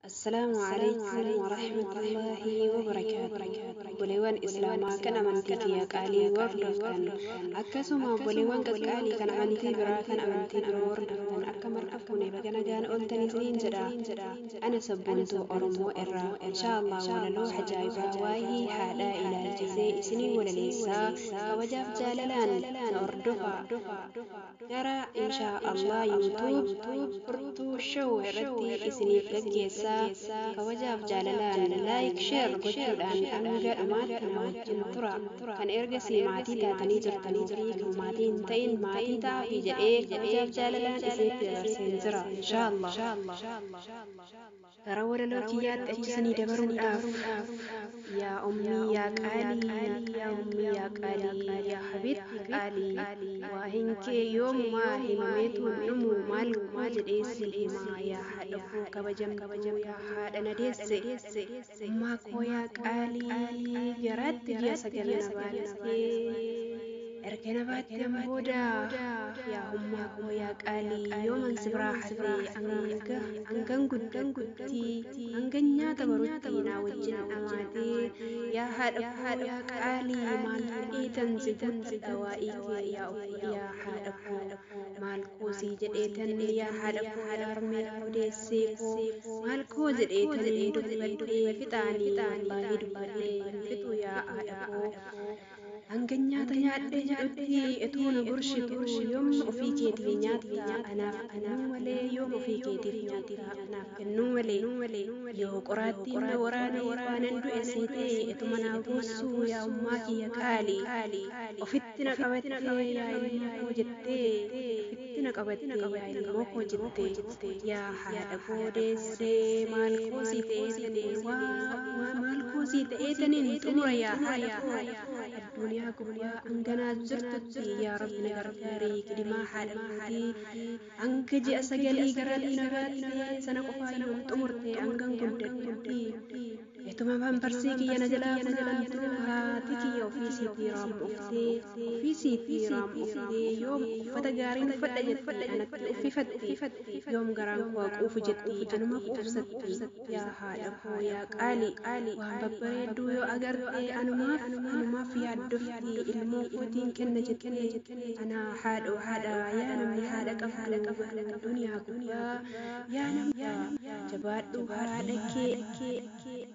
Assalaamu alaikum warahmatullaahi wabarakaatuh. Obboleewwan Islaamaa kan amantii kiyya qaalii hordoftan, akkasuma obboleewwan qaqqaalii kan amantii biraa kan amantii biroo hordoftan, akka marqa fuune baga nagaan ooltan isiniin jedha. Ana Sabboontuu Oromoo irraa inshaallah walaloo ajaa'ibaa waa'ee haadhaa ilaalchisee isinii walaleessaa, kabajaaf jaalalaan na hordofaa. Gara inshaa Allah YouTube Furtuu Show irratti isiniif gaggeessaa, kabajaaf jaalalaan like, share gochuudhaan hanga dhumaatti na wajjin tura. Kan ergasii maatii taatanii jirtanii fi kan maatii hin ta'in maatii ta'aafi jedhee kabajaaf jaalalaan isinitti dabarseen jira inshaallah. Gara walaloo kiyyaatti achisanii dabaruudhaaf, yaa ummii yaa qaalii, yaa ummii yaa qaalii, yaa habiibti qaalii, waahin kee yoomumaa himameetu hin dhumu, maal koo jedhee si himaa, yaa haadha koo kabajamtuu, yaa haadha na deesse, ummaa koo yaa qaalii, garaatti ji'a 9 na baattee, erga na baatteen booda, yaa ummaa koo yaa qaalii, yooman si biraa hafee hanga hangan guddadhutti, hangan nyaata barutti naa wajjin dhamaatee, yaa haadha koo yaa qaalii, maal ta'eetan si guuttadha waa'ee kee, yaa yaa haadha koo, maal koo sii jedheetan, yaa haadha koo, yaa harmee koo deessee koo, maal koo jedheetan dubbadhee fixaanii, wallaahi dubbadhee hin fixu, yaa haadha koo. Hanga nyaata nyaadhee jedhutti utuu na gurshitu, yoom ofii keetiif nyaatta anaaf kennuu malee, yoom ofii keetiif nyaatta anaaf kennuu malee, yoo qoraattiin na waraane waanan du'e seetee ituma naa boossuu, yaa ummaa kiyya qaali, ofitti na qabattee yaa ilmoo koo jettee, ofitti na qabattee yaa ilmoo koo jettee, yaa haadha koo deessee, maal koo sii ta'eetaniin waa, maal koo sii ta'eetaniin xumura, yaa haadha koo, addunyaa gubbaa hanganaa jirtutti, yaa Rabbi na gargaarii, kidimaa haadha kootii hanga ji'a 9 garaatti na baattee sana qofaa yoom xumurte, hangan guddadhutti ituma pamparsii kiyya na jalaa funaantu, haati kiyya ofii siitii raammoftee, ofii siitii raammoftee, yoom uffata gaariin uffadha jettee anatti uffifatti, yoom garaan koo quufu jettee anuma quufsatti, yaa haadha koo yaa qaali, waan babbareedduu yoo agarte anumaaf yaaddofti, ilmoo kootiin kenna jettee, anaa haadhoo haadha, yaa namni haadha qabdu duniyaa gubbaa, yaa namni jabaadhu haadha kee.